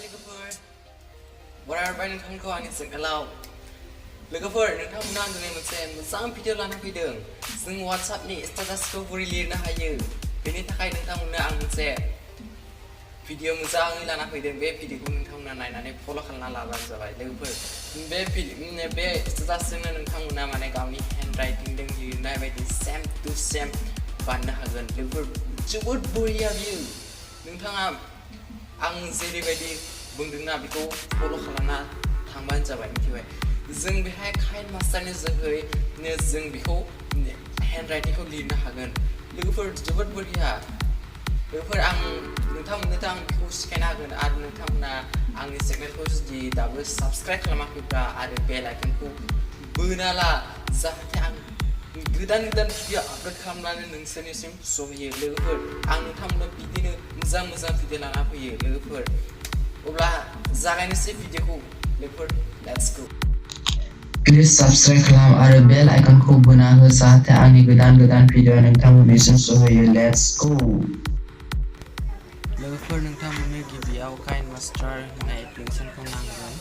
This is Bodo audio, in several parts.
लोगोफोर बरायबाय नोंथांखौ आंनि चेनेलाव लोगोफोर नोंथांमोना दिनै मोनसे मोजां भिडिअ लाना फैदों जों WhatsAppनि स्टेटासखौ बोरै लिरनो हायो बेनि थाखाय नोंथांमोननो आं मोनसे भिडिअ मोजाङै लाना फैदों बे भिडिअखौ नोंथांमोना नायनानै फल' खालामना लाबानो जाबाय लोगोफोर बे स्टेटासजोंनो नोंथांमोना माने गावनि हेन्डराइटिंजों लिरनाय बायदि सेम टु सेम बानायनो हागोन लोगोफोर जोबोद बरिया बियो नोंथाङा आं जेरैबायदि बुंदोंना बेखौ फल' खालामना थांबानो जाबाय मिथिबाय जों बेहाय काइन मास्टारनि जोहै जों बेखौ हेन्डराइटिंखौ लिरनो हागोन लोगोफोर जोबोद बरिया लोगोफोर आं नोंथांमोननो आं बेखौ सिखायना होगोन आरो नोंथांमोना आंनि चेनेलखौ जुदि दाबो साबस्क्राइब खालामाखैब्ला आरो बेल आइकनखौ बोना ला जाहाथे आं गोदान भिडिअ आपलोड खालामनानै नोंसोरनिसिम सहैयो लोगोफोर आं नोंथांमोननो बिदिनो मोजां भिडिअ लाना फैयो लोगोफोर अब्ला जागायनोसै भिडिअखौ लोगोफोर लेट्स गो प्लिज साबस्क्राइब खालाम आरो बेल आइकनखौ बोना हो जाहाथे आंनि गोदान भिडिअ नोंथांमोननिसिम सहैयो लेट्स गो लोगोफोर नोंथांमोननो गिबियाव काइन मास्टार होननाय एप्लिकेसनखौ नांगोन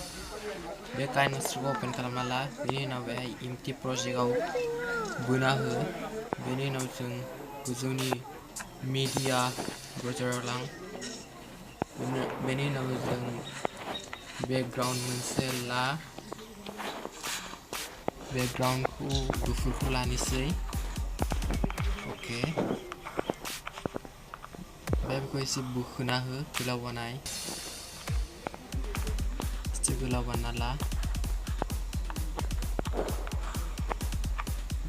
बे काइन मास्टारखौ ओपन खालामना ला बेनि उनाव बेहाय इम्पटी प्रोजेक्टआव बोना हो बेनि उनाव जों गोजौनि मीडिया ब्राउजाराव लां बेनि उनाव जों बेकग्राउन्ड मोनसे ला बेकग्राउन्डखौ गुफुरखौ लानोसै अके बेखौ एसे बोखोना हो गोलाव बानाय एसे गोलाव बानायना ला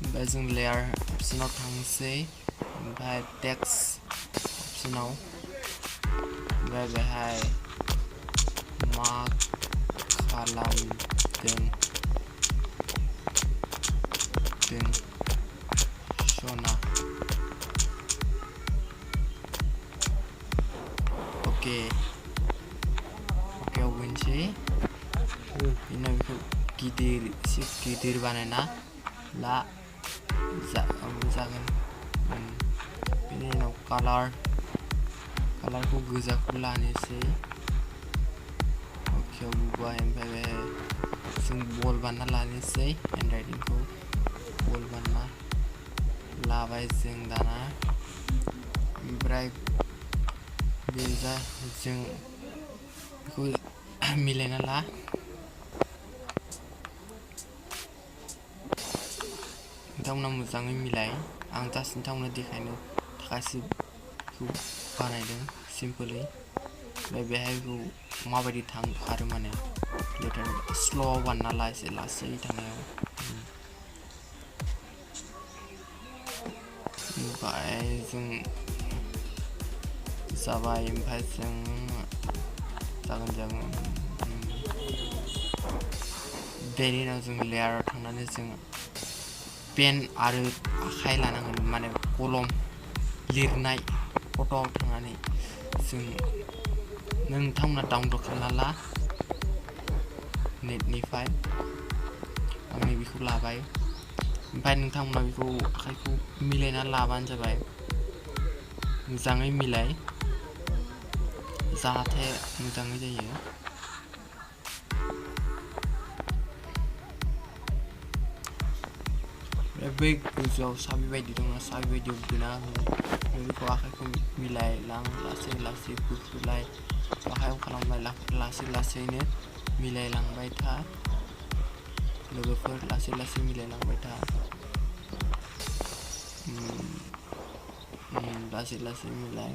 ओमफ्राय जों लेयार अपसनाव थांसै ओमफ्राय टेक्स्ट अपसनाव ओमफ्राय बेहाय मा खालामदों सना ओके होनोसै बिदिनो बेखौ गिदिर बानायना ला जागोन बेनि उनाव कालारखौ गोजाखौ लानोसै अकेयाव बुबाय ओमफ्राय बेहाय जों बल बानायना लानोसै हेन्डराइटिंखौ बल बानायना लाबाय जों दाना ओमफ्राय जों बेखौ मिलायना ला नोंथांमोना मोजाङै मिलाय आं जास्ट नोंथांमोननो देखायनो थाखायसो बेखौ बानायदों सिम्पोलै ओमफ्राय बेहाय बेखौ माबायदि खारो माने लेटार स्ल'आव बानायना ला एसे लासै थांनायाव ओमफ्राय जों जाबाय ओमफ्राय जों जागोन बेनि उनाव जों लेयाराव थांनानै जों पेन आरो आखाइ लानांगोन माने कलम लिरनाय फट'आव थांनानै जों नोंथांमोना डाउनलड खालामना ला नेटनिफ्राय आं बेखौ लाबाय ओमफ्राय नोंथांमोना बेखौ आखाइखौ मिलायना लाबानो जाबाय मोजाङै मिलाय जाहाथे मोजाङै जायो बै गोजौआव साबि बायदि दङ साबि बायदियाव बोना हो बेखौ आखाइखौ मिलायलां लासै गुफुरलाय आखाइयाव खालामबाय लासैनो मिलायलांबाय था लोगोफोर लासै मिलायलांबाय था लासै मिलाय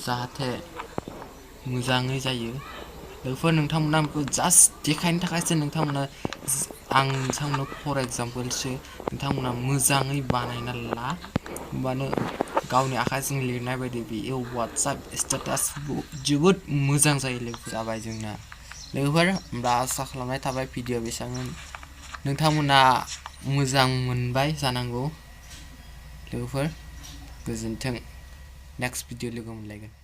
जाहाथे मोजाङै जायो लोगोफोर नोंथांमोना बेखौ जास्ट देखायनो थाखायसो नोंथांमोना आं नोंथांमोननो फर एग्जाम्पोलसो नोंथांमोना मोजाङै बानायना ला होमबानो गावनि आखाइजों लिरनाय बायदि बेयो WhatsApp स्टेटास जोबोद मोजां जायो लोगोफोर जाबाय जोंना लोगोफोर होमब्ला आसा खालामनाय थाबाय भिडिअ बेसेबां नोंथांमोना मोजां मोनबाय जानांगौ लोगोफोर गोजोन्थों नेक्स्ट भिडिअ लोगो मोनलायगोन